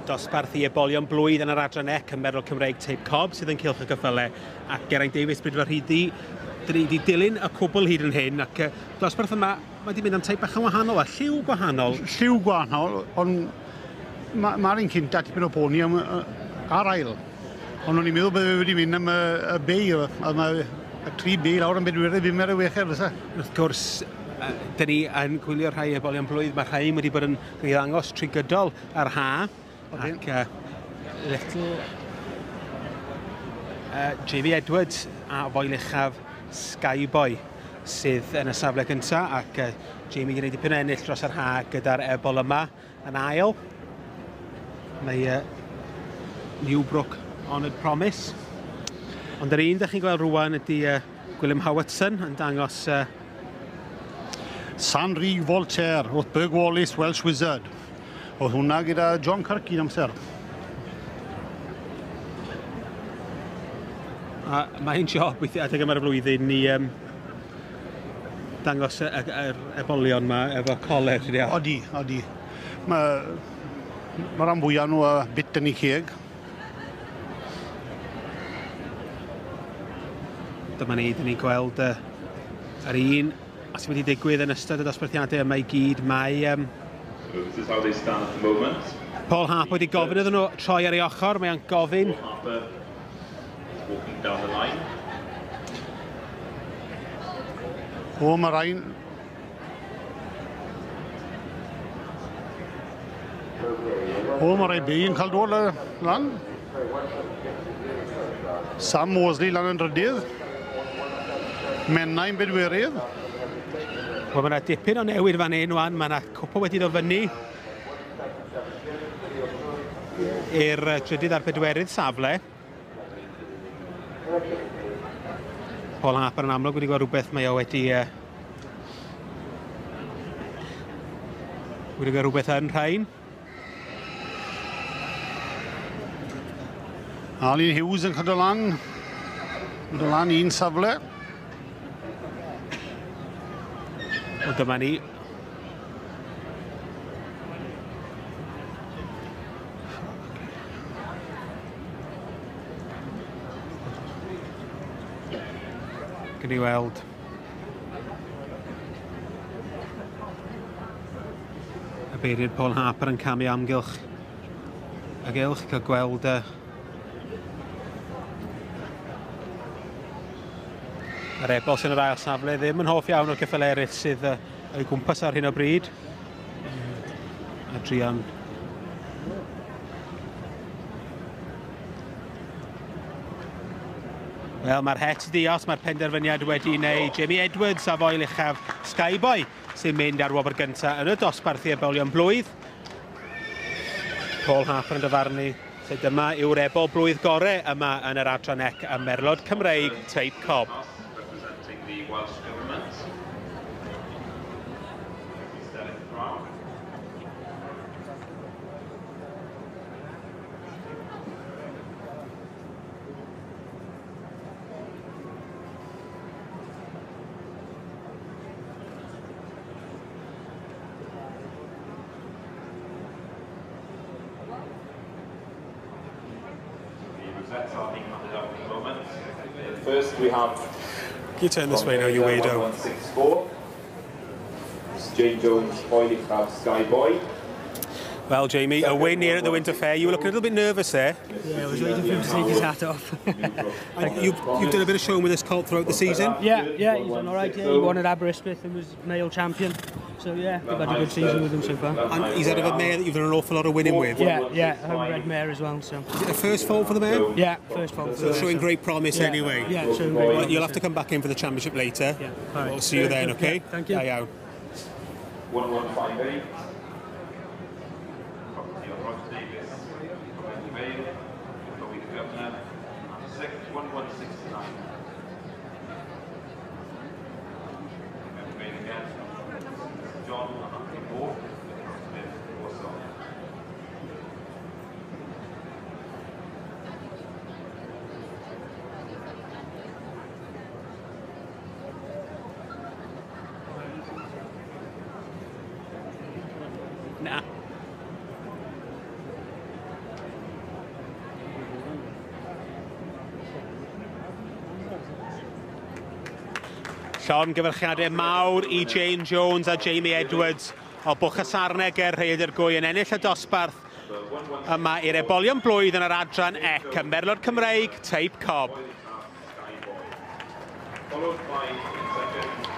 Dosbarth i ebolion blwydd yn yr adran E, Cymmerol Cymreig Teip Cob sydd yn Cylch y Cyffyle, ac Geraint Davies, Bryd Rhydi. Dyn ni wedi dilyn y cwbl hyd yn hyn, ac dosbarth yma, mae wedi mynd am teip bach yn wahanol, a lliw gwahanol. Lliw gwahanol, ond mae'r ma un cynta tipyn o poni am, ar ail. Ond o'n i'n meddwl bydde fe wedi mynd am y bei, a mae y tri bei lawr yn bedwerydd, bumed a chweched, fysa. Wrth gwrs, dyn ni yn gwylio rhai ebolion blwydd, mae rhai wedi bod yn ddangos trwy gydol yr ha. Ac little Jamie Edwards a Foel Uchaf Skyboy sydd yn y safle gyntaf, ac Jamie wedi gwneud dipyn o ennill dros yr ha gyda'r ebol yma yn ail. Mae Newbrook Honoured Promise. Ond yr un ydych chi'n gweld rwan ydy Gwilym Howardson yn dangos Sanri Voltaire wrth Berg Wallis Welsh Wizard. Oedd hwnna gyda John Kirk un amser. A mae'n job weithiau adeg yma'r flwyddyn i dangos yr ebolion yma efo coler. Odi, odi. Mae rhan fwyaf nhw a bit yn eu ceg. Dyma ni, dyn ni'n gweld yr un a sydd wedi digwydd yn ystod y dosbarthiadau yma i gyd. Mae This is how they stand at the moment. Paul Harper wedi gofyn iddyn nhw troi ar ei ochr, mae o'n gofyn. Paul Harper is walking down the line. O, mae rhain. O, mae rhai bei yn cael dod lan. Sam Mosley lan yn drydydd. Menai'n bedwerydd. Wel, mae yna dipyn o newid fan hyn wan, mae yna cwpl wedi dod fyny i'r trydydd a'r pedwerydd safle. Paul Harper yn amlwg wedi gweld rhywbeth mae o wedi gweld rhywbeth yn rhain. Alun Hughes yn cael dod lan. Dod lan un safle. Wel, dyma ni. Gwni ni weld. Y beirniad Paul Harper yn camu amgylch y gylch, cael gweld y Yr ebol sy'n yr ail safle ddim yn hoff iawn o'r ceffyl eraill sydd o'i gwmpas ar hyn o bryd. A druan. Wel, mae'r het ddios, mae'r penderfyniad wedi wneud. Jamie Edwards a Foel Uchaf Skyboy sy'n mynd ar wobr gyntaf yn y dosbarth i ebolion blwydd. Paul Harper yn dyfarnu. So dyma yw'r ebol blwydd gore yma yn yr adran ec y Merlod Cymreig Teip Cob. Representing the Welsh Government. Brown. First we have. You turn this way now, you weirdo. 1164. Jane Jones, Oily Crab, Skyboy. Well, Jamie, a win here at the Winter Fair. You were looking a little bit nervous there. Yeah, I was waiting for him to take his hat off. And you've done a bit of showing with this colt throughout the season? Yeah, he's done all right. Yeah, he won at Aberystwyth and was male champion. So yeah, we've had a good season with him so far. And he's out of a mare that you've done an awful lot of winning with. Yeah, a homebred mare as well. So. Is it the first foal for the mare? Yeah, first foal. So showing great promise anyway. Yeah, showing great promise. You'll have to come back in for the championship later. Yeah, all right. We'll see you then, okay? Yeah, thank you. Yeah. 1158. Roger Davis from Vale, Chloe the Governor, 61169. Vale again, John and Moore, Smith, Warsaw. Nah. Llongyfarchiadau mawr i Jane Jones a Jamie Edwards o Bwchasarne ger Rhaeadr Gwy yn ennill y dosbarth yma i'r ebolion blwydd yn yr adran C, y Merlod Cymreig, teip Cob. Followed by, in second,